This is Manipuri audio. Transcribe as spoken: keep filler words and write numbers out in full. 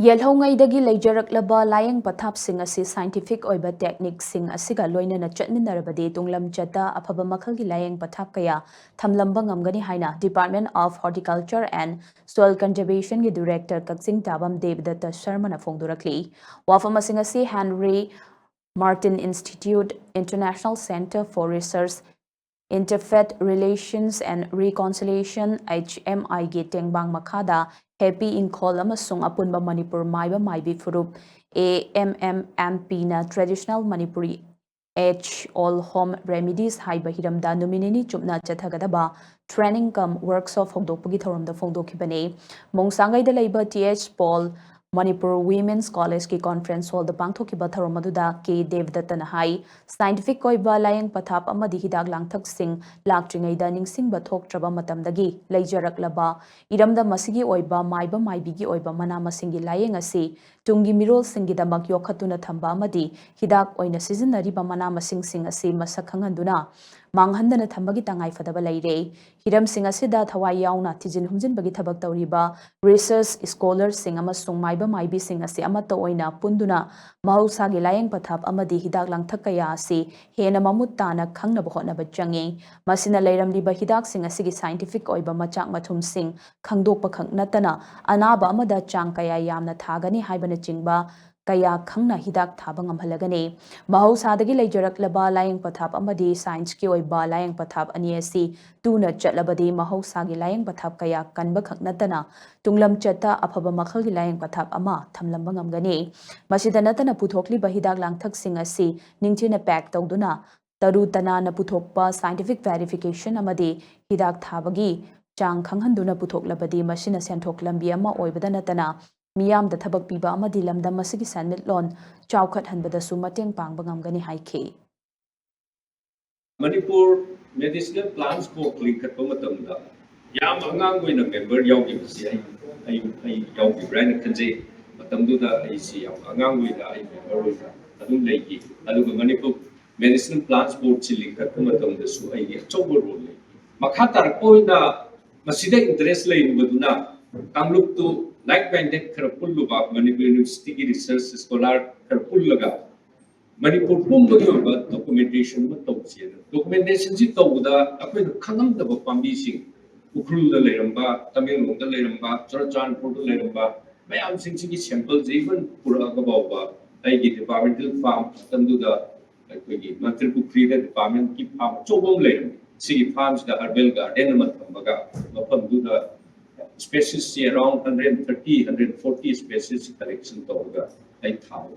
ꯌꯦꯜꯍꯧꯉꯩꯗꯒꯤ ꯂꯩꯖꯔꯛꯂꯕ ꯂꯥꯌꯦꯡ ꯄꯊꯥꯞꯁꯤꯡ ꯑꯁꯤ scientific ꯑꯣꯏꯕ techniqueꯁꯤꯡ ꯑꯁꯤꯒ ꯂꯣꯏꯅꯅ ꯆꯠꯃꯤꯟꯅꯔꯕꯗꯤ ꯇꯨꯡꯂꯝꯆꯠꯇ ꯑꯐꯕ ꯃꯈꯜꯒꯤ ꯂꯥꯌꯦꯡ ꯄꯊꯥꯞ ꯀꯌꯥ ꯊꯝꯂꯝꯕ ꯉꯝꯒꯅꯤ ꯍꯥꯏꯅ Department of Horticulture and Soil Conservationꯒꯤ director ꯀꯛꯆꯤꯡ ꯇꯥꯕꯝ ꯗꯦꯕꯗꯠꯇ ꯁꯔꯃꯅ ꯐꯣꯡꯗꯣꯔꯛꯂꯤ꯫ ꯋꯥꯐꯝ ꯑꯁꯤꯡ ꯑꯁꯤ Henry Martin Institute, International Centre for Research, Interfaith Relations and Reconciliation, HMIꯒꯤ ꯇꯦꯡꯕꯥꯡ ꯃꯈꯥꯗ ꯍꯦꯄꯤ ꯏꯪꯈꯣꯜ ꯑꯃꯁꯨꯡ ꯑꯄꯨꯟꯕ ꯃꯅꯤꯄꯨꯔ ꯃꯥꯏꯕ ꯃꯥꯏꯕꯤ ꯐꯨꯔꯨꯞ, AMMMPꯅ Traditional Manipuri Age Old Home Remedies ꯍꯥꯏꯕ ꯍꯤꯔꯝꯗ ꯅꯨꯃꯤꯠ ꯅꯤꯅꯤ ꯆꯨꯞꯅ ꯆꯠꯊꯒꯗꯕ training cum workshop ꯍꯧꯗꯣꯛꯄꯒꯤ ꯊꯧꯔꯝꯗ ꯐꯣꯡꯗꯣꯛꯈꯤꯕꯅꯤ꯫ ꯃꯣꯡꯁꯥꯡꯒꯩꯗ ꯂꯩꯕ Th Paul Manipur Women's Collegeꯀꯤ conference hallꯗ ꯄꯥꯡꯊꯣꯛꯈꯤꯕ ꯊꯧꯔꯝ ꯑꯗꯨꯗ ꯀꯦ ꯗꯦꯕꯗꯠꯇꯅ ꯍꯥꯏ, scientific ꯑꯣꯏꯕ ꯂꯥꯌꯦꯡ ꯄꯊꯥꯞ ꯑꯃꯗꯤ ꯍꯤꯗꯥꯛ ꯂꯥꯡꯊꯛꯁꯤꯡ ꯂꯥꯛꯇ꯭ꯔꯤꯉꯩꯗ ꯅꯤꯡꯁꯤꯡꯕ ꯊꯣꯛꯇ꯭ꯔꯕ ꯃꯇꯝꯗꯒꯤ ꯂꯩꯖꯔꯛꯂꯕ ꯏꯔꯝꯗꯝ ꯑꯁꯤꯒꯤ ꯑꯣꯏꯕ ꯃꯥꯏꯕ ꯃꯥꯏꯕꯤꯒꯤ ꯑꯣꯏꯕ ꯃꯅꯥ ꯃꯁꯤꯡꯒꯤ ꯂꯥꯌꯦꯡ ꯑꯁꯤ ꯇꯨꯡꯒꯤ ꯃꯤꯔꯣꯜꯁꯤꯡꯒꯤꯗꯃꯛ ꯌꯣꯛꯈꯠꯇꯨꯅ ꯊꯝꯕ ꯑꯃꯗꯤ ꯍꯤꯗꯥꯛ ꯑꯣꯏꯅ ꯁꯤꯖꯤꯟꯅꯔꯤꯕ ꯃꯅꯥ ꯃꯁꯤꯡꯁꯤꯡ ꯑꯁꯤ ꯃꯁꯛ ꯈꯪꯍꯟꯗꯨꯅ ꯃꯥꯡꯍꯟꯗꯅ ꯊꯝꯕꯒꯤ ꯇꯉꯥꯏꯐꯗꯕ ꯂꯩꯔꯦ꯫ ꯍꯤꯔꯝꯁꯤꯡ ꯑꯁꯤꯗ ꯊꯋꯥꯏ ꯌꯥꯎꯅ ꯊꯤꯖꯤꯟ ꯍꯨꯝꯖꯤꯟꯕꯒꯤ ꯊꯕꯛ ꯇꯧꯔꯤꯕ research scholarꯁꯤꯡ ꯑꯃꯁꯨꯡ ꯃꯥꯏꯕ ꯃꯥꯏꯕꯤꯁꯤꯡ ꯑꯁꯤ ꯑꯃꯠꯇ ꯑꯣꯏꯅ ꯄꯨꯟꯗꯨꯅ ꯃꯍꯧꯁꯥꯒꯤ ꯂꯥꯌꯦꯡ ꯄꯊꯥꯞ ꯑꯃꯗꯤ ꯍꯤꯗꯥꯛ ꯂꯥꯡꯊꯛ ꯀꯌꯥ ꯑꯁꯤ ꯍꯦꯟꯅ ꯃꯃꯨꯠ ꯇꯥꯅ ꯈꯪꯅꯕ ꯍꯣꯠꯅꯕ ꯆꯪꯏ꯫ ꯃꯁꯤꯅ ꯂꯩꯔꯝꯂꯤꯕ ꯍꯤꯗꯥꯛꯁꯤꯡ ꯑꯁꯤꯒꯤ scientific ꯑꯣꯏꯕ ꯃꯆꯥꯛ ꯃꯊꯨꯝꯁꯤꯡ ꯈꯪꯗꯣꯛꯄ ꯈꯛ ꯅꯠꯇꯅ ꯑꯅꯥꯕ ꯑꯃꯗ ꯆꯥꯡ ꯀꯌꯥ ꯌꯥꯝꯅ ꯊꯥꯒꯅꯤ ꯍꯥꯏꯕꯅꯆꯤꯡꯕ ꯀꯌꯥ ꯈꯪꯅ ꯍꯤꯗꯥꯛ ꯊꯥꯕ ꯉꯝꯍꯜꯂꯒꯅꯤ꯫ ꯃꯍꯧꯁꯥꯗꯒꯤ ꯂꯩꯖꯔꯛꯂꯕ ꯂꯥꯌꯦꯡ ꯄꯊꯥꯞ ꯑꯃꯗꯤ scienceꯀꯤ ꯑꯣꯏꯕ ꯂꯥꯌꯦꯡ ꯄꯊꯥꯞ ꯑꯅꯤ ꯑꯁꯤ ꯇꯨꯅ ꯆꯠꯂꯕꯗꯤ ꯃꯍꯧꯁꯥꯒꯤ ꯂꯥꯌꯦꯡ ꯄꯊꯥꯞ ꯀꯌꯥ ꯀꯟꯕ ꯈꯛ ꯅꯠꯇꯅ ꯇꯨꯡꯂꯝꯆꯠꯇ ꯑꯐꯕ ꯃꯈꯜꯒꯤ ꯂꯥꯌꯦꯡ ꯄꯊꯥꯞ ꯑꯃ ꯊꯝꯂꯝꯕ ꯉꯝꯒꯅꯤ꯫ ꯃꯁꯤꯗ ꯅꯠꯇꯅ ꯄꯨꯊꯣꯛꯂꯤꯕ ꯍꯤꯗꯥꯛ ꯂꯥꯡꯊꯛꯁꯤꯡ ꯑꯁꯤ ꯅꯤꯡꯊꯤꯅ pack ꯇꯧꯗꯨꯅ ꯇꯔꯨ ꯇꯅꯥꯟꯅ ꯄꯨꯊꯣꯛꯄ scientific verification ꯑꯃꯗꯤ ꯍꯤꯗꯥꯛ ꯊꯥꯕꯒꯤ ꯆꯥꯡ ꯈꯪꯍꯟꯗꯨꯅ ꯄꯨꯊꯣꯛꯂꯕꯗꯤ ꯃꯁꯤꯅ ꯁꯦꯟꯊꯣꯛ ꯂꯝꯕꯤ ꯑꯃ ꯑꯣꯏꯕꯗ ꯅꯠꯇꯅ ꯃꯤꯌꯥꯝꯗ ꯊꯕꯛ ꯄꯤꯕ ꯑꯃꯗꯤ ꯂꯝꯗꯝ ꯑꯁꯤꯒꯤ ꯁꯦꯟꯃꯤꯠꯂꯣꯟ ꯆꯥꯎꯈꯠꯍꯟꯕꯗꯁꯨ ꯃꯇꯦꯡ ꯄꯥꯡꯕ ꯉꯝꯒꯅꯤ ꯍꯥꯏꯈꯤ꯫ ꯃꯅꯤꯄꯨꯔ Medicinal Plants Board ꯂꯤꯡꯈꯠꯄ ꯃꯇꯝꯗ ꯌꯥꯝ ꯑꯉꯥꯡ ꯑꯣꯏꯅ member ꯌꯥꯎꯈꯤꯕꯁꯤ ꯑꯩ ꯑꯩ ꯑꯩ ꯌꯥꯎꯈꯤꯕ꯭ꯔꯥ ꯍꯥꯏꯅ ꯈꯟꯖꯩ꯫ ꯃꯇꯝꯗꯨꯗ ꯑꯩꯁꯤ ꯌꯥꯝ ꯑꯉꯥꯡ ꯑꯣꯏꯅ ꯑꯩ member ꯑꯣꯏꯅ ꯑꯗꯨꯝ ꯂꯩꯈꯤ꯫ ꯑꯗꯨꯒ ꯃꯅꯤꯄꯨꯔ Medicinal Plants Boardꯁꯤ ꯂꯤꯡꯈꯠꯄ ꯃꯇꯝꯗꯁꯨ ꯑꯩꯒꯤ ꯑꯆꯧꯕ role ꯂꯩ꯫ ꯃꯈꯥ ꯇꯥꯔꯛꯄ ꯑꯣꯏꯅ ꯃꯁꯤꯗ interest ꯂꯩꯔꯨꯕꯗꯨꯅ ꯀꯥꯡꯂꯨꯞꯇꯨ like minded ꯈꯔ ꯄꯨꯜꯂꯨꯕ, ꯃꯅꯤꯄꯨꯔ ꯌꯨꯅꯤꯚꯔꯁꯤꯇꯤꯒꯤ ꯔꯤꯁꯔꯁ ꯁ꯭ꯀꯣꯂꯥꯔ ꯈꯔ ꯄꯨꯜꯂꯒ ꯃꯅꯤꯄꯨꯔ ꯄꯨꯝꯕꯒꯤ ꯑꯣꯏꯕ ꯗꯣꯀꯨꯃꯦꯟꯇꯦꯁꯟ ꯑꯃ ꯇꯧꯁꯦꯅ꯫ ꯗꯣꯀꯨꯃꯦꯟꯇꯦꯁꯟꯁꯤ ꯇꯧꯕꯗ ꯑꯩꯈꯣꯏꯅ ꯈꯪꯉꯝꯗꯕ ꯄꯥꯝꯕꯤꯁꯤꯡ, ꯎꯈ꯭ꯔꯨꯜꯗ ꯂꯩꯔꯝꯕ, ꯇꯃꯦꯡꯂꯣꯡꯗ ꯂꯩꯔꯝꯕ, ꯆꯨꯔꯆꯥꯟꯄꯨꯔꯗ ꯂꯩꯔꯝꯕ ꯃꯌꯥꯝꯁꯤꯡꯁꯤꯒꯤ ꯁꯦꯝꯄꯜꯁꯦ ꯏꯚꯟ ꯄꯨꯔꯛꯑꯒ ꯐꯥꯎꯕ ꯑꯩꯒꯤ ꯗꯤꯄꯥꯔꯠꯃꯦꯟꯇꯦꯜ ꯐꯥꯔꯝ ꯃꯇꯝꯗꯨꯗ ꯑꯩꯈꯣꯏꯒꯤ ꯃꯟꯇ꯭ꯔꯤ ꯄꯨꯈ꯭ꯔꯤꯗ ꯗꯤꯄꯥꯔꯠꯃꯦꯟꯀꯤ ꯐꯥꯔꯝ ꯑꯆꯧꯕ ꯑꯃ ꯂꯩꯔꯝꯃꯤ꯫ ꯁꯤꯒꯤ ꯐꯥꯔꯝꯁꯤꯗ ꯍꯔꯕꯦꯜ ꯒꯥꯔꯗꯦꯟ ꯑꯃ ꯊꯝꯃꯒ ꯃꯐꯝꯗꯨꯗ ꯁ꯭ꯄꯦꯁꯤꯁꯁꯤ around hundred thirty, hundred forty species collection ꯇꯧꯔꯒ ꯑꯩ ꯊꯥꯕ